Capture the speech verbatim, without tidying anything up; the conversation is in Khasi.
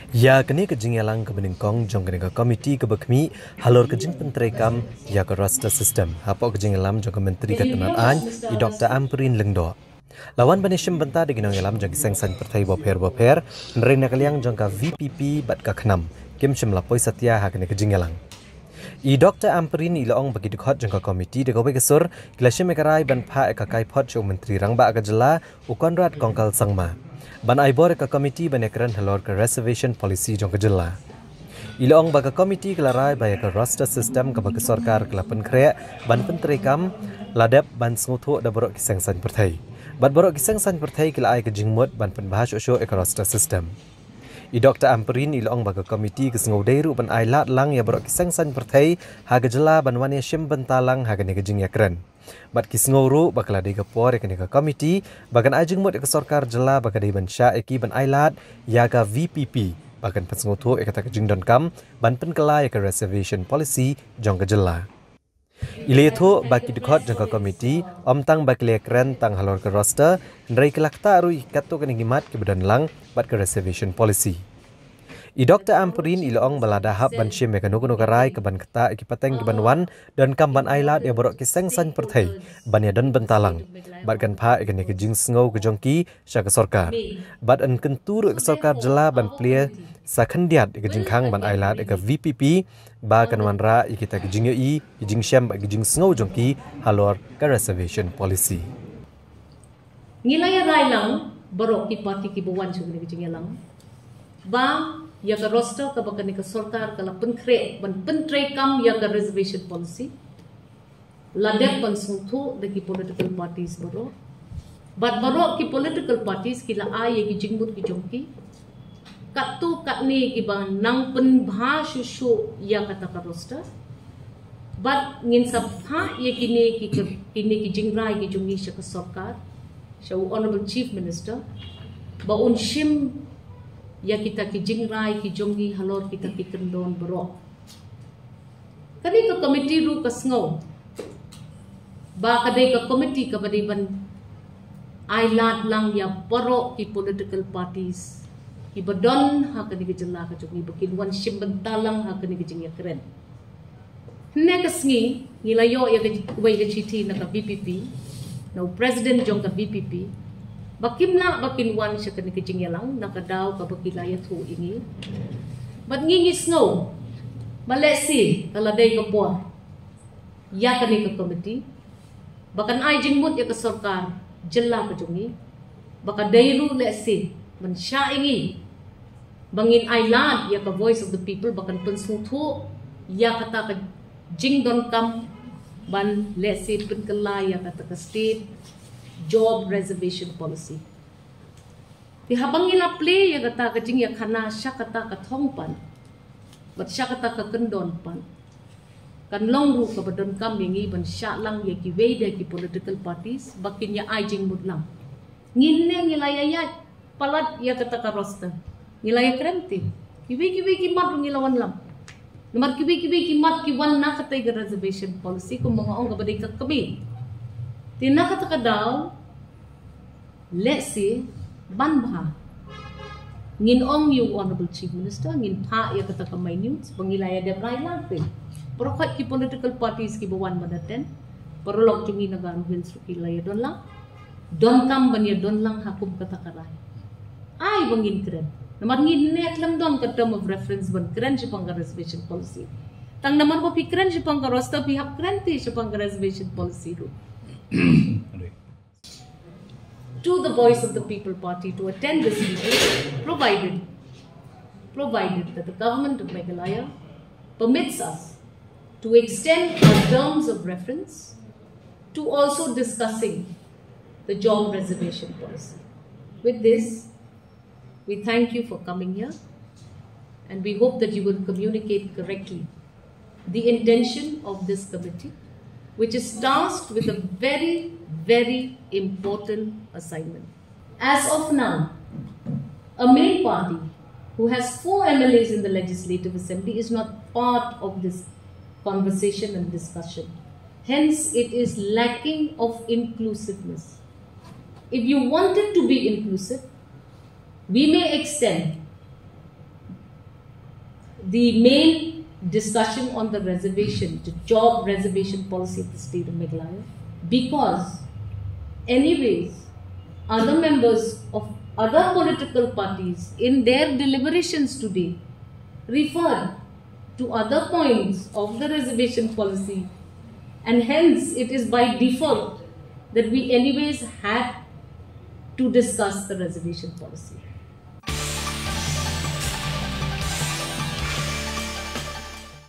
Ïa kane ka jingïalang kaba nyngkong jong kane ka komiti kaba khmih halor ka jingpyntreikam ïa ka roster system hapoh ka jingïalam jong ka Myntri ka tnad aiñ, i Doktor Ampareen Lyngdoh. La wan ban ïashim bynta da ki nongïalam jong ki seng saiñ pyrthei bapher bapher, hynrei na ka liang jong ka VPP bad ka KHNAM kim shym la poi satia ha kane ka jingïalang. I Doktor Ampareen i la ong ba ki dkhot jong ka komiti da kawei ka sur ki la shim ïa ka rai ban phah ïa ka kaiphod sha u Myntri Rangbah ka jylla, u Conrad Kongkal Sangma, ban ai bor ïa ka komiti ban ïakren halor ka reservation policy jong ka jylla. I la ong ba ka komiti ka la rai ba ïa ka roster system kaba ka sorkar ka la pynkhreh ban pyntreikam la dep ban sngewthuh da baroh ki seng saiñ pyrthei. Bad baroh ki seng saiñ pyrthei ki la ai ka jingmut ban pynbha shuh shuh ïa ka roster system. I Doktor Ampareen i la ong ba ka komiti ka sngew dei ruh ban ai lad lang ïa baroh ki seng saiñ pyrthei ha ka jylla ban wan ïashim bynta lang ha kane ka jingïakren. Bad ki sngew ruh ba ka la dei ka por ïa kane ka komiti ba kan ai jingmut ïa ka sorkar jylla ba ka dei ban shah ïa ki ban ai lad ïa ka VPP ba kan pynsngewthuh ïa kata ka jingdonkam ban pynkylla ïa ka reservation policy jong ka jylla. I la ïathuh ba ki dkhot jong ka komiti ym tang ba ki la ïakren tang halor ka roster, hynrei ki la ktah ruh ïa katto katne ki mat kiba don lang bad ka reservation policy. I Doktor Ampareen i la ong ba lada hap ban shim ïa kano kano ka rai kaban ktah ïa ki pateng kiban wan, donkam ban ai lad ïa baroh ki seng saiñ pyrthei ban ïadon bynta lang bad kan phah ïa kane ka jingsngew ka jong ki sha ka sorkar. Bad yn kyntu ruh ïa ka sorkar jylla ban plie sa khyndiat ïa ka jingkhang ban ai lad ïa ka VPP ba kan wanrah ïa kita ki jingïohi, ki jingshem bad ki jingsngew jong ki halor ka reservation policy. Ngi la ïa rai lang baroh ki party kiba wan sha kane ka jingïalang ba ïa ka roster kaba kane ka sorkar ka la pynkhreh ban pyntreikam ïa ka reservation policy la dep ban sngewthuh da ki political parties baroh. Bad baroh ki political parties ki la ai ïa ki jingmut ki jong ki katto katne kiba nang pynbha shuh shuh ïa kata ka roster. Bad ngin sa phah ïa kine ki, kine ki jingrai ki jong ngi sha ka sorkar, sha u Honorable Chief Minister, ba un shim ïa kita ki jingrai ki jong ngi halor kita ki kyndon baroh. Kane ka komiti ruh ka sngew ba ka dei ka komiti kaba dei ban ai lad lang ïa baroh ki political parties kiba don ha kane ka jylla ka jong ngi ba kin wan shim bynta lang ha kane ka jingïakren. Hynne ka sngi ngi la ïoh ïa kawei ka shithi na ka VPP, na u president jong ka VPP, ba kim lah ba kin wan sha kane ka jingïalang na ka daw kaba ki la ïathuh ïa ngi. Bad ngi ngi sngew ba lehse ka la dei ka por ïa kane ka komiti ba kan ai jingmut ïa ka sorkar jylla ka jong ngi, ba ka dei ruh lehse ban shah ïa ngi ba ngin ai lad ïa ka Voice of the People ba kan pynsngewthuh ïa kata ka jingdonkam ban lehse pynkylla ïa kata ka state job reservation policy. Te haba ngi la plie ïa kata ka jingïakhana sha kata ka thong pat bad sha kata ka kyndon pat, kan long ruh kaba donkam ïa ngi ban shah lang ïa kiwei de ki political parties ba kin ïa ai jingmut lang. Ngin ne ngi la ïa ïaid palat ïa kata ka roster, ngi la ïa kren te kiwei kiwei ki mat ruh ngi la wanlam. Namar kiwei kiwei ki mat ki wan na kata ka reservation policy kumba nga ong kaba dei ka kmie. Te na kata ka daw lehse ban bha ngin ong ïa u Honorable Chief Minister, ngin phah ïa kata ka minutes ba ngi la ïa dep rai lang te. Baroh ki political parties kiba wan ban attend, paralok jong ngi na Garo Hills ruh ki la ïa don lang. Donkam ban ïa don lang ha kum kata ka rai. Ai ba ngin kren. Namar ngin ne khlem don ka term of reference ban kren shaphang ka reservation policy. Tang namar ba phi kren shaphang ka roster phi hap kren te shaphang ka reservation policy ruh. To the Voice of the People Party to attend this meeting, provided, provided that the government of Meghalaya permits us to extend our terms of reference to also discussing the job reservation policy. With this, we thank you for coming here, and we hope that you will communicate correctly the intention of this committee, which is tasked with a very, very important assignment. As of now, a main party who has four M L As in the Legislative Assembly is not part of this conversation and discussion. Hence, it is lacking of inclusiveness. If you want it to be inclusive, we may extend the main discussion on the reservation, the job reservation policy of the state of Meghalaya, because, anyways, other members of other political parties in their deliberations today referred to other points of the reservation policy, and hence it is by default that we, anyways, had to discuss the reservation policy.